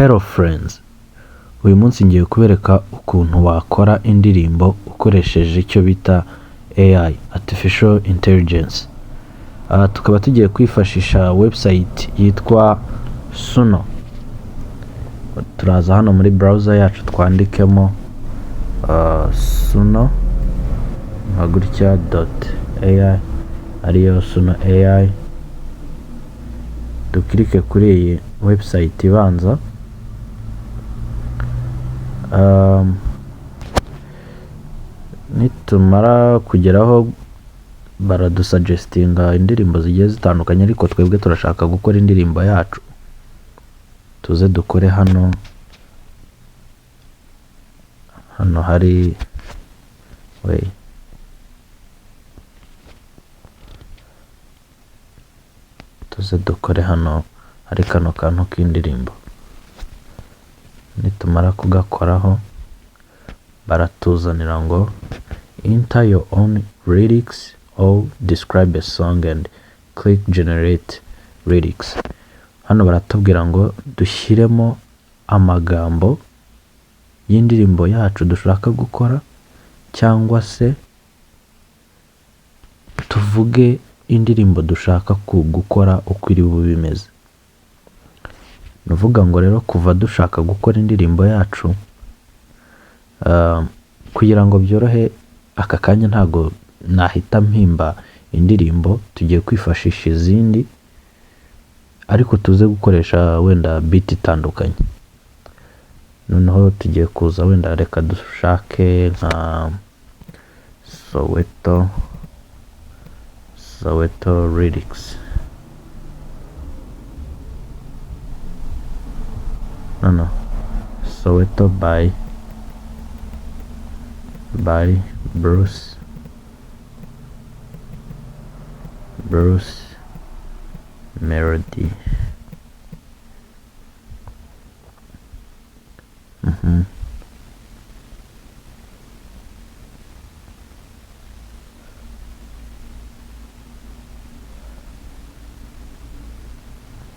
Hello friends, uyu munsi ngiye kubereka ukuntu wakora indirimbo ukoresheje icyo bita AI, Artificial Intelligence. Aha tukaba tugiye kwifashisha website yitwa Suno. Turaza hano muri browser yacu twandikemo Suno nka gutya dot AI, ariyo Suno AI. Dukirike kuri iyi website ibanza. Nitumara kugeraho baradusagestinga indirimbo zigiye zitandukanye, ariko twebwe turashaka gukora indirimbo yacu. Tuze dukore hano, hano hari wait. Tuze dukore hano hari kano kantu k'indirimbo. Nitumara kugakoraho baratuzanira ngo enter your own lyrics or describe a song and click generate lyrics. Hano baratubwira ngo dushyiremo amagambo y'indirimbo yacu dushaka gukora, cyangwa se tuvuge indirimbo dushaka gukora uko iri bube imeze. Ni ukuvuga ngo rero kuva dushaka gukora indirimbo yacu, kugira ngo byorohe aka kanya ntago nahita mpimba indirimbo, tugiye kwifashisha izindi, ariko tuze gukoresha wenda beat itandukanye. Noneho tugiye kuza wenda reka dushake nka Soweto, Soweto lyrics. No, no. Soweto by Bruce Melody.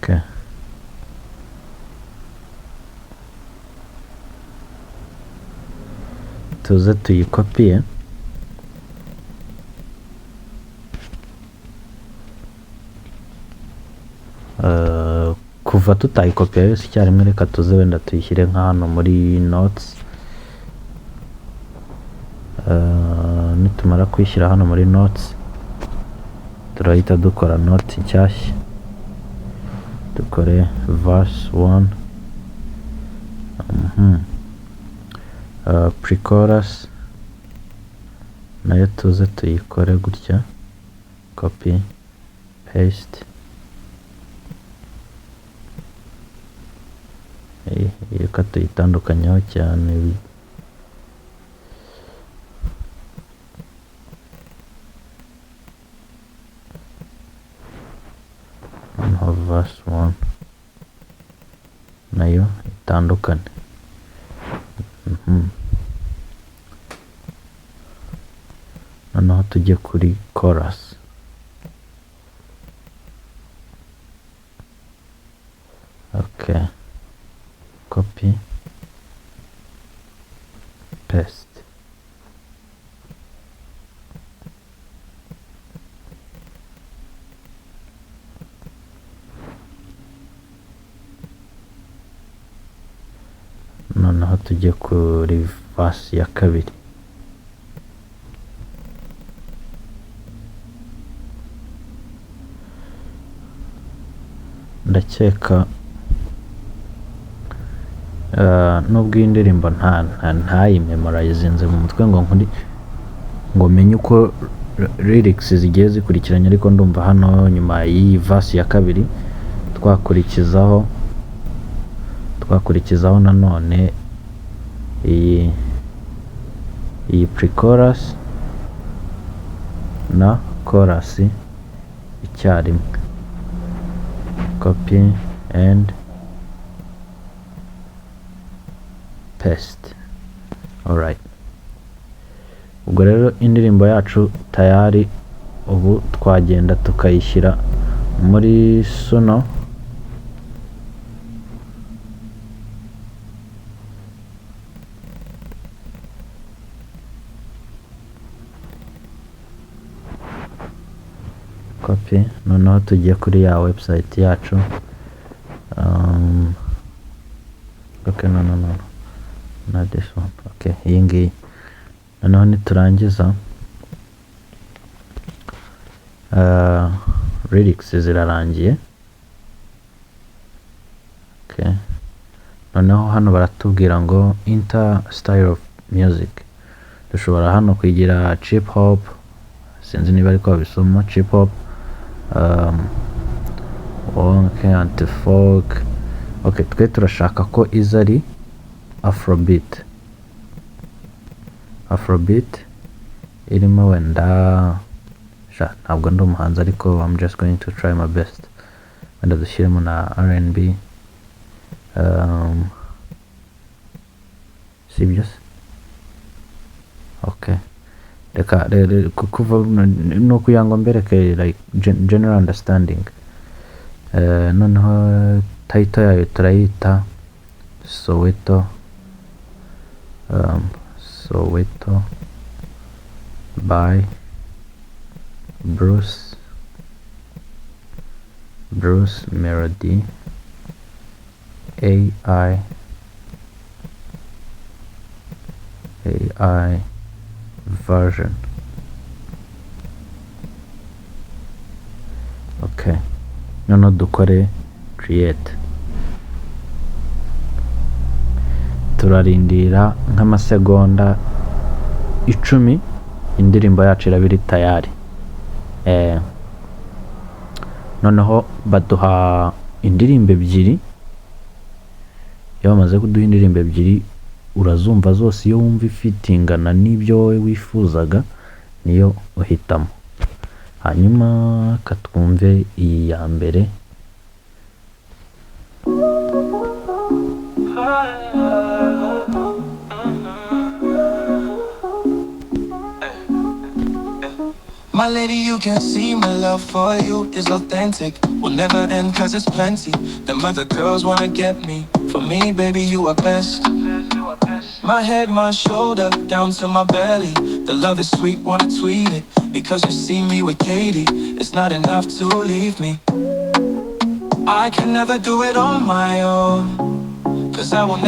Okay. Tuze tuyikopiye. Kuva tutayikopiye yose icyarimwe, reka tuze wenda tuyishyire nka hano muri notes. Nitumara kuyishyira hano muri notes, turahita dukora note nshyashya, dukore verse 1, pre-chorus nayo tuze tuyikore gutya, copy paste. Reka tuyitandukanyeho cyane. Noneho verse 1 nayo itandukane. Noneho tujye kuri chorus. Okay. Copy paste. Noneho tujye kuri verse ya kabiri. Ndakeka nubwo iyi ndirimbo ntayimemorizinze mu mutwe ngo nkuri ngo menye uko lyrics zigiye zikurikiranye, ariko ndumva hano nyuma y'iyi verse ya kabiri twakurikizaho nanone iyi pre-chorus na chorus icyarimwe. Copy and paste. Alright. Ubwo rero indirimbo yacu tayari, ubu twagenda tukayishyira muri Suno. Copy. Noneho tugiye kuri ya website yacu. Okay, no, no, no, not this one. Okay, iyi ngiyi. Noneho niturangiza, lyrics zirarangiye. Okay, noneho hano baratubwira ngo "Enter style of music". Dushobora hano kuyigira chip hop, sinzi niba ariko babisoma, chip hop, okay, anti folk. Okay, twe turashaka ko iza ari afrobeat, afrobeat irimo wenda, sha ntabwo ndi umuhanzi, ariko I'm just going to try my best. Wenda dushyiremo na R&B, si ibyo se? Okay, reka kuva ni ukugira ngo mbereke like general understanding. Noneho title yayo turayita Soweto, Soweto by Bruce Melody AI version. Okay, noneho dukore create. Turarindira nk'amasegonda 10, indirimbo yacu iraba iri tayari. Noneho baduha indirimbo ebyiri. Iyo bamaze kuduha indirimbo ebyiri, urazumva zose. Iyo wumva ifitingana n'ibyo wowe wifuzaga, niyo uhitamo. Hanyuma katwumve iyi ya mbere. My lady, you can see my love for you is authentic. Will never end, 'cause it's plenty. Them other girls wanna get me. For me, baby, you are best. My head, my shoulder, down to my belly. The love is sweet, wanna tweet it. Because you see me with Katie, it's not enough to leave me. I can never do it on my own. 'Cause I will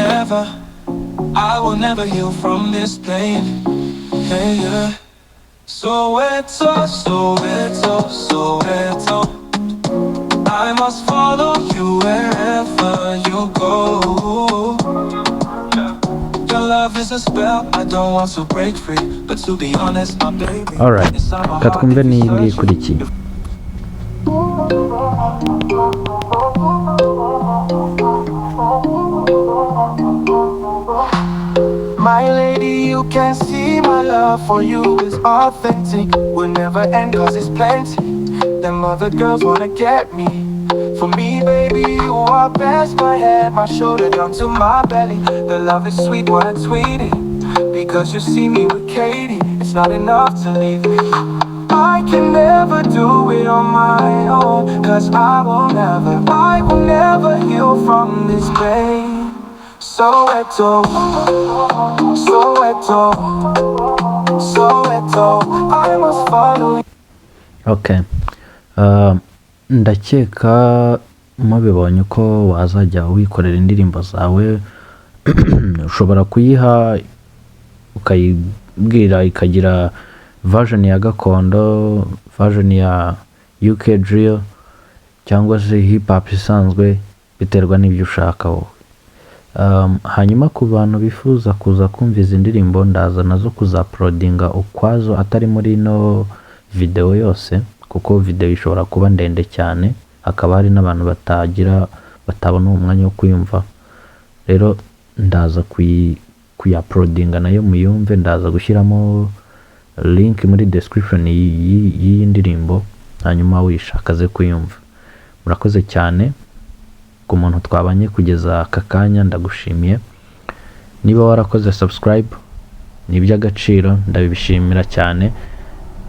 never heal from this pain. Hey, yeah. Soweto, Soweto, Soweto. I must follow you wherever you go. Your love is a spell, I don't want to break free. But to be honest, my baby, Alright. inside my heart, Katwumve if you n'iyi ngiyi search, ikurikiye. My lady, you can see my love for you is authentic. Will never end, 'cause it's plenty. Them other girls wanna get me. For me, baby, you are best. My head, my shoulder, down to my belly. The love is sweet, wanna tweet it. Because you see me with Katie, it's not enough to leave me. I can never do it on my own. 'Cause I will never heal from this pain. Soweto, Soweto, Soweto. I must follow Okay. Ndakeka mubibonye uko wazajya wikorera indirimbo zawe. Ushobora kuyiha, ukayibwira ikagira version ya gakondo, version ya UK drill cyangwa se hip hop isanzwe, biterwa n'ibyo ushaka wowe. Hanyuma ku bantu bifuza kuza kumva izi ndirimbo, ndaza nazo kuzauploadinga ukwazo, atari muri ino video yose, kuko video ishobora kuba ndende cyane, hakaba hari n'abantu batagira, batabona uwo mwanya wo kuyumva. Rero ndaza kuyauploadinga nayo muyumve. Ndaza gushyiramo link muri description y'iyi ndirimbo, hanyuma uyishaka aze kuyumva. Murakoze cyane ku muntu twabanye kugeza aka kanya, ndagushimiye. Niba warakoze subscribe, ni iby'agaciro, ndabishimira cyane.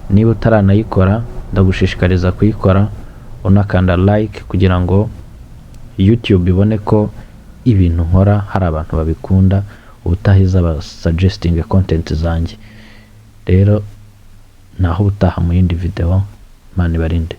Niba utaranayikora, ndagushishikariza kuyikora, unakanda like kugira ngo YouTube ibone ko ibintu nkora hari abantu babikunda, ubutaha izaba suggesting content zanjye. Rero naho ubutaha mu yindi video, Imana ibarinde.